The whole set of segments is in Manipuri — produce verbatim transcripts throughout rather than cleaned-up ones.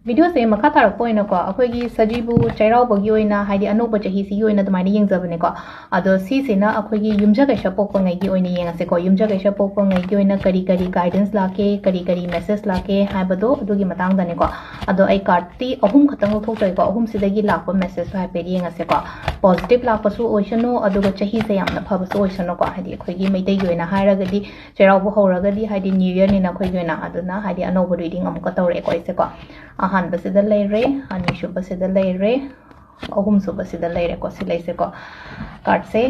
ꯚꯤꯗꯤꯑꯣꯁꯦ ꯃꯈꯥ ꯇꯥꯔꯛꯄ ꯑꯣꯏꯅꯀꯣ, ꯑꯩꯈꯣꯏꯒꯤ ꯁꯖꯤꯕꯨ ꯆꯩꯔꯥꯎꯕꯒꯤ ꯑꯣꯏꯅ, ꯍꯥꯏꯗꯤ ꯑꯅꯧꯕ ꯆꯍꯤꯁꯤꯒꯤ ꯑꯣꯏꯅ ꯑꯗꯨꯃꯥꯏꯅ ꯌꯦꯡꯖꯕꯅꯦꯀꯣ꯫ ꯑꯗꯣ ꯁꯤꯁꯤꯅ ꯑꯩꯈꯣꯏꯒꯤ ꯌꯨꯝꯖꯀꯩꯁ ꯄꯣꯛꯄꯉꯩꯒꯤ ꯑꯣꯏꯅ ꯌꯦꯡꯉꯁꯦꯀꯣ꯫ ꯌꯨꯝꯖꯀꯩꯁ ꯄꯣꯛꯄꯉꯩꯒꯤ ꯑꯣꯏꯅ ꯀꯔꯤ ꯀꯔꯤ ꯒꯥꯏꯗꯦꯟꯁ ꯂꯥꯛꯀꯦ, ꯀꯔꯤ ꯀꯔꯤ ꯃꯦꯁꯦꯖ ꯂꯥꯛꯀꯦ ꯍꯥꯏꯕꯗꯣ ꯑꯗꯨꯒꯤ ꯃꯇꯥꯡꯗꯅꯦꯀꯣ꯫ ꯑꯗꯣ ꯑꯩ ꯀꯥꯔꯠꯇꯤ ꯑꯍꯨꯝ ꯈꯛꯇꯪ ꯂꯧꯊꯣꯛꯆꯒꯦꯀꯣ꯫ ꯑꯍꯨꯝꯁꯤꯗꯒꯤ ꯂꯥꯛꯄ ꯃꯦꯁꯦꯖꯇꯣ ꯍꯥꯏꯐꯦꯠ ꯌꯦꯡꯉꯁꯦꯀꯣ꯫ ꯄꯣꯖꯤꯇꯤꯚ ꯂꯥꯛꯄꯁꯨ ꯑꯣꯏꯁꯅꯨ, ꯑꯗꯨꯒ ꯆꯍꯤꯁꯦ ꯌꯥꯝꯅ ꯐꯕꯁꯨ ꯑꯣꯏꯁꯅꯨꯀꯣ꯫ ꯍꯥꯏꯗꯤ ꯑꯩꯈꯣꯏꯒꯤ ꯃꯩꯇꯩꯒꯤ ꯑꯣꯏꯅ ꯍꯥꯏꯔꯒꯗꯤ ꯆꯩꯔꯥꯎꯕ ꯍꯧꯔꯒꯗꯤ ꯍꯥꯏꯗꯤ ꯅ꯭ꯌꯨ ꯌꯔꯅꯤꯅ ꯑꯩꯈꯣꯏꯒꯤ ꯑꯣꯏꯅ, ꯑꯗꯨꯅ ꯍꯥꯏꯗꯤ ꯑꯅꯧꯕ ꯔꯤꯗꯤꯡ ꯑꯃꯨꯛꯀ ꯇꯧꯔꯛꯑꯦꯀꯣ ꯑꯩꯁꯦꯀꯣ꯫ ꯑꯍꯥꯟꯕꯁꯤꯗ ꯂꯩꯔꯦ, ꯑꯅꯤꯁꯨꯕꯁꯤꯗ ꯂꯩꯔꯦ, ꯑꯍꯨꯝꯁꯨꯕꯁꯤꯗ ꯂꯩꯔꯦꯀꯣ꯫ ꯁꯤ ꯂꯩꯁꯦꯀꯣ꯫ ꯀꯥꯔꯠꯁꯦ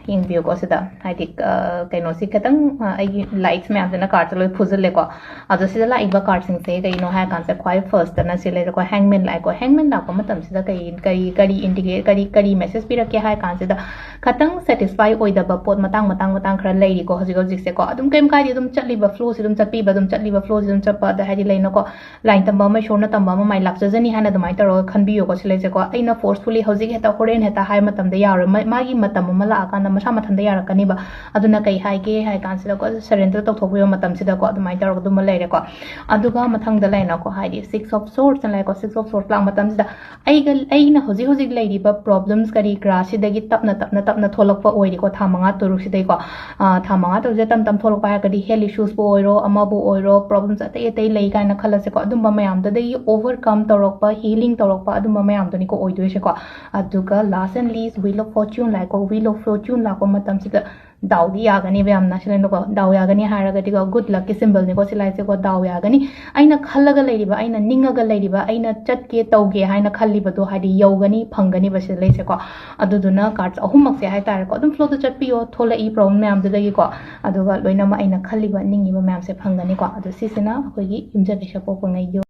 ꯌꯦꯡꯕꯤꯌꯨꯀꯣ꯫ ꯁꯤꯗ ꯍꯥꯏꯗꯤ, ꯑ, ꯀꯩꯅꯣꯁꯤ ꯈꯤꯇꯪ, ꯑ, ꯑꯩꯒꯤ ꯂꯥꯏꯠꯁ ꯃꯌꯥꯝꯁꯤꯅ ꯀꯥꯔꯠꯁꯦ ꯂꯣꯏ ꯐꯨꯖꯤꯜꯂꯦꯀꯣ꯫ ꯑꯗꯣ ꯁꯤꯗ ꯂꯥꯛꯏꯕ ꯀꯥꯔꯠꯁꯤꯡꯁꯦ ꯀꯩꯅꯣ ꯍꯥꯏꯔ ꯀꯥꯟꯁꯤꯗ, ꯈ꯭ꯋꯥꯏ ꯐꯥꯔꯁꯇꯅ ꯁꯤ ꯂꯩꯔꯦꯀꯣ, ꯍꯦꯡꯃꯦꯟ ꯂꯥꯛꯑꯦꯀꯣ꯫ ꯍꯦꯡꯃꯦꯟ ꯂꯥꯛꯄ ꯃꯇꯝꯁꯤꯗ ꯀꯔꯤ, ꯀꯔꯤ, ꯀꯔꯤ ꯏꯟꯗꯤꯀꯦꯠ, ꯀꯔꯤ, ꯀꯔꯤ ꯃꯦꯁꯦꯖ ꯄꯤꯔꯛꯀꯦ ꯍꯥꯏꯔ ꯀꯥꯟꯁꯤꯗ, ꯈꯤꯇꯪ ꯁꯦꯇꯤꯁꯐꯥꯏ ꯑꯣꯏꯗꯕ ꯄꯣꯠ ꯃꯇꯥꯡ, ꯃꯇꯥꯡ, ꯃꯇꯥꯡ ꯈꯔ ꯂꯩꯔꯤꯀꯣ ꯍꯧꯖꯤꯛ ꯍꯧꯖꯤꯛꯁꯦꯀꯣ꯫ ꯑꯗꯨꯝ ꯀꯩꯝ ꯀꯥꯏꯗꯦ, ꯑꯗꯨꯝ ꯆꯠꯂꯤꯕ ꯐ꯭ꯂꯣꯁꯤ ꯑꯗꯨꯝ ꯆꯠꯄꯤꯕ, ꯑꯗꯨꯝ ꯆꯠꯂꯤꯕ ꯐ꯭ꯂꯣꯁꯤ ꯑꯗꯨꯝ ꯆꯠꯄ꯫ ꯑꯗ ꯍꯥꯏꯗꯤ ꯂꯩꯅꯀꯣ, ꯂꯥꯏꯟ ꯇꯝꯕ ꯑꯃ, ꯏꯁꯣꯔꯅ ꯇꯝꯕ ꯑꯃ ꯃꯥꯏ ꯂꯥꯛꯆꯖꯅꯤ ꯍꯥꯏꯅ ꯑꯗꯨꯃꯥꯏꯅ ꯇꯧꯔꯒ ꯈꯟꯕꯤꯌꯨꯀꯣ꯫ ꯁꯤ ꯂꯩꯁꯦꯀꯣ, ꯑꯩꯅ ꯐꯣꯔꯁꯐꯨꯂꯤ ꯍꯧꯖꯤꯛ ꯍꯦꯛꯇ, ꯍꯣꯔꯦꯟ ꯍꯦꯛꯇ ꯍꯥꯏꯕ ꯃꯇꯝꯗ ꯌꯥꯔꯣꯏ꯫ ꯃꯥ-, ꯃꯥꯒꯤ ꯃꯇꯝ ꯑꯃ ꯂꯥꯛꯑꯀꯥꯟꯗ ꯃꯁꯥ ꯃꯊꯟꯇ ꯌꯥꯔꯛꯀꯅꯤꯕ꯫ ꯑꯗꯨꯅ ꯀꯩ ꯍꯥꯏꯒꯦ ꯍꯥꯏ ꯀꯥꯟꯁꯤꯗꯀꯣ, ꯁꯔꯦꯟꯗꯔ ꯇꯧꯊꯣꯛꯄꯤꯕ ꯃꯇꯝꯁꯤꯗꯀꯣ, ꯑꯗꯨꯃꯥꯏꯅ ꯇꯧꯔꯒ ꯑꯗꯨꯝꯕ ꯂꯩꯔꯦꯀꯣ꯫ ꯑꯗꯨꯒ ꯃꯊꯪꯗ ꯂꯩꯅꯀꯣ, ꯍꯥꯏꯗꯤ ꯁꯤꯛꯁ ꯑꯣꯐ ꯁꯣꯔꯠꯁꯅ ꯂꯩꯀꯣ꯫ ꯁꯤꯛꯁ ꯑꯣꯐ ꯁꯣꯔꯠꯁ ꯂꯥꯛꯄ ꯃꯇꯝꯁꯤꯗ ꯑꯩꯒ, ꯑꯩꯅ ꯍꯧꯖꯤꯛ ꯍꯧꯖꯤꯛ ꯂꯩꯔꯤꯕ ꯄ꯭ꯔꯣꯕ꯭ꯂꯦꯝꯁ ꯀꯔꯤ ꯀꯔꯥ ꯁꯤꯗꯒꯤ ꯇꯞꯅ, ꯇꯞꯅ, ꯇꯞꯅ ꯊꯣꯛꯂꯛꯄ ꯑꯣꯏꯔꯦꯀꯣ, ꯊꯥ ꯃꯉꯥ ꯇꯔꯨꯛꯁꯤꯗꯩꯀꯣ꯫ ꯑ, ꯊꯥ ꯃꯉꯥ ꯇꯔꯨꯛꯁꯦ ꯇꯞ ꯇꯞ ꯊꯣꯛꯂꯛꯄ ꯍꯥꯏꯔꯒꯗꯤ ꯍꯦꯜꯊ ꯏꯁꯨꯁꯄꯨ ꯑꯣꯏꯔꯣ, ꯑꯃꯕꯨ ꯑꯣꯏꯔꯣ, ꯄ꯭ꯔꯣꯕ꯭ꯂꯦꯝꯁ ꯑꯇꯩ ꯑꯇꯩ ꯂꯩ ꯀꯥꯏꯅ ꯈꯜꯂꯁꯦꯀꯣ꯫ ꯑꯗꯨꯝꯕ ꯃꯌꯥꯝꯗꯨꯗꯒꯤ ꯑꯣꯚꯔꯀꯝ ꯇꯧꯔꯛꯄ, ꯍꯤꯂꯤꯡ ꯇꯧꯔꯛꯄ, ꯑꯗꯨꯝꯕ ꯃꯌꯥꯝꯗꯨꯅꯤꯀꯣ ꯑꯣꯏꯗꯣꯏꯁꯦꯀꯣ꯫ ꯑꯗꯨꯒ last and least, Wheel of Fortune ꯂꯥꯛꯑꯦꯀꯣ꯫ Wheel of Fortune ꯂꯥꯛꯄ ꯃꯇꯝꯁꯤꯗ ꯗꯥꯎꯗꯤ ꯌꯥꯒꯅꯦꯕ ꯌꯥꯝꯅ, ꯁꯤꯂꯦꯟꯗꯀꯣ꯫ ꯗꯥꯎ ꯌꯥꯒꯅꯤ ꯍꯥꯏꯔꯒꯗꯤꯀꯣ, ꯒꯨꯗ ꯂꯛꯀꯤ ꯁꯤꯝꯕꯜꯅꯤꯀꯣ ꯁꯤ ꯂꯥꯏꯁꯦꯀꯣ꯫ ꯗꯥꯎ ꯌꯥꯒꯅꯤ꯫ ꯑꯩꯅ ꯈꯜꯂꯒ ꯂꯩꯔꯤꯕ, ꯑꯩꯅ ꯅꯤꯡꯉꯒ ꯂꯩꯔꯤꯕ, ꯑꯩꯅ ꯆꯠꯀꯦ ꯇꯧꯒꯦ ꯍꯥꯏꯅ ꯈꯜꯂꯤꯕꯗꯣ ꯍꯥꯏꯗꯤ ꯌꯧꯒꯅꯤ, ꯐꯪꯒꯅꯤꯕ ꯁꯤ ꯂꯩꯁꯦꯀꯣ꯫ ꯑꯗꯨꯗꯨꯅ ꯀꯥꯔꯠꯁ ꯑꯍꯨꯝꯃꯛꯁꯦ ꯍꯥꯏꯇꯥꯔꯦꯀꯣ, ꯑꯗꯨꯝ ꯐ꯭ꯂꯣꯗ ꯆꯠꯄꯤꯌꯣ, ꯊꯣꯛꯂꯛꯏ ꯄ꯭ꯔꯣꯕ꯭ꯂꯦꯝ ꯃꯌꯥꯝꯗꯨꯗꯒꯤꯀꯣ꯫ ꯑꯗꯨꯒ ꯂꯣꯏꯅꯃꯛ ꯑꯩꯅ ꯈꯜꯂꯤꯕ, ꯅꯤꯡꯉꯤꯕ ꯃꯌꯥꯝꯁꯦ ꯐꯪꯒꯅꯤꯀꯣ꯫ ꯑꯗꯣ ꯁꯤꯁꯤꯅ ꯑꯩꯈꯣꯏꯒꯤ ꯌꯨꯝꯖꯀꯩꯁ ꯄꯣꯛꯄꯉꯩꯒꯤ